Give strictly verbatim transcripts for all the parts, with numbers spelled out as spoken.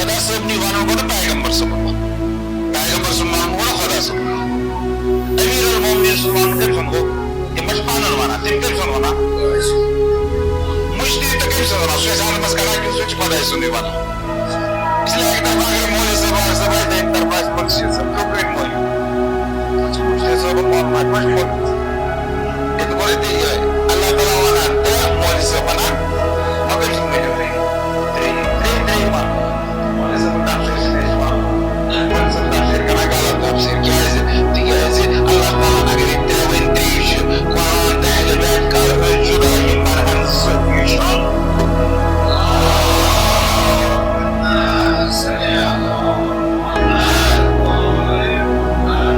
خۄدا صٲبنٕے وَنُن گوٚو نہٕ پیغمبر صٲبُن وَنُن۔ پیغمبر سُنٛد وَنُن گوٚو نہٕ خۄدا صٲبُن وَنُن۔ امیٖر المومنیٖن سُنٛد وَنُن کٔمۍ سُنٛد گوٚو؟ تِم ما چھِ پَنُن وَنان؟ تِم کٔمۍ سُنٛد وَنان؟ مُجتہِد تہٕ کٔمۍ سُنٛد وَنان؟ سُہ چھُ اَسہِ عالمَس کَڑان کِنہٕ سُہ چھُ خۄداے سُنٛدُے وَنان؟ اس لیے اَکہِ طرفہٕ اگر مولوی صٲب آسہِ، صٲب آسہِ، دوٚیمہِ طرفہٕ آسہِ مُرشِد صٲب، کیوں کٔرۍ مولوی؟ اَتھ چھُ مُرشِد صٲبُن وَنُن، اَتہِ ما چھُ مولوی؟ ییٚتہِ گوٚو ییٚتہِ یہِ، اللہ تعالیٰ وَنان، ترٛےٚ مولوی صٲب وَنان، مگر یِم ؤنِو تُہۍ، ترٛےٚ، ترٛےٚ، ترٛےٚ وَنان۔ مولوی صٲبُن تفسیٖر چھِنہٕ أسۍ وَنان۔ مولوی صٲب تفسیٖر کَران غلط تفسیٖر۔ کیٛازِ؟ تِکیٛازِ اللہ تعالیٰ ہَن اگر یہِ ترٛےٚ وَنہِ، ترٛیٚیہِ چھِ۔ قرآن تہٕ اہل بیت کَر ٲسۍ جُدا، یِم پَرہَن زٕ، یہِ چھُ۔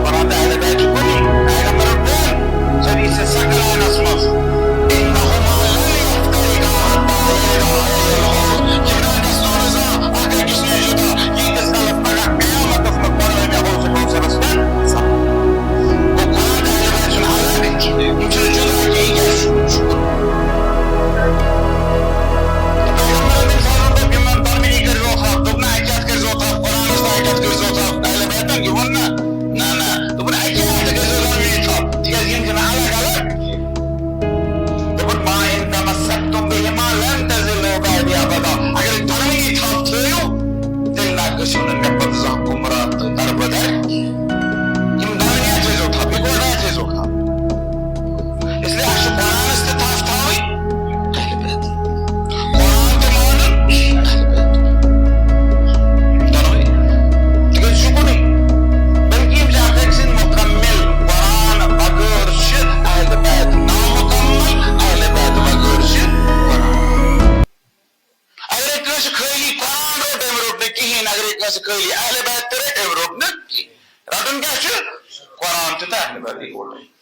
قرآن تہٕ اہل بیت چھِ کُنی۔ پیغمبرن ووٚن حدیث ثقلانس منٛز، "انہما لن یفترقا حتی یلقا اجلہما"۔ یِم نہ گژھن روزان اکھ أکِس نِش جُدا، ییٖتِس کالس پگاہ قیامتس منٛز پرنٲوۍ مےٚ غوث کوثرس پٮ۪ٹھ۔ گوٚو قرآن تہٕ اہل بیت چھِنہٕ الگ، یِم چھِنہٕ جُدا کینٛہہ، یہِ کیٛاہ چھُ؟ پیغمبرن تٔمۍ ساتہٕ دوٚپ، یِمن دۄنوٕنی کٔرۍزیو تھپھ، دوٚپ نہٕ اَکہِ اَتھٕ کٔرۍزیو تھپھ قرآنس تہٕ اَکہِ اَتھٕ کٔرۍزیو تھپھ اہل بیتن، یہِ ووٚن نہ۔ نہ، نہ، دوٚپُن، اَکہِ اَتھٕ گٔژھِو دۄنوٕنی تھپھ، تِکیٛازِ یِم چھِنہٕ الگ الگ۔ دوٚپُن، "ما ان تمسکتم بہما لن تضلوا بعدی ابدا"۔ اگر تُہۍ دۄنوٕنی تھپھ تھٲیِو، تیٚلہِ نہ گٔژھِو نہٕ مےٚ پتہٕ زانٛہہ گمراہ تہٕ دربدر۔ یِم دۄنوٕنی تھٲیزیو تھپھ، یِکوَٹہٕ تھٲیزیو تھپھ۔ اس لیے اَسہِ چھُ قرآنس تہِ تھپھ تھاوٕنۍ، اہل بیت۔ قرآن تہِ مانُن، اہل بیت۔ دۄنوَے۔ تِکیٛازِ چھُ کُنُے۔ بلکہِ یِم چھِ اکھ أکۍ سٕنٛدۍ مُکمل۔ قرآن بغٲر چھِ اہل بیت نامُکمل، اہل بیت بغٲر چھِ قرآن۔ اگرے کٲنٛسہِ خٲلی قرآن روٚٹ، أمۍ روٚٹ نہٕ کِہیٖنۍ، اگرے کٲنٛسہِ خٲلی اہل بیت تہِ رٔٹۍ، أمۍ روٚٹ نہٕ کِہیٖنۍ۔ رَٹُن کیٛاہ چھُ؟ قرآن تہِ تہٕ اہل بیت اِکوَٹَے۔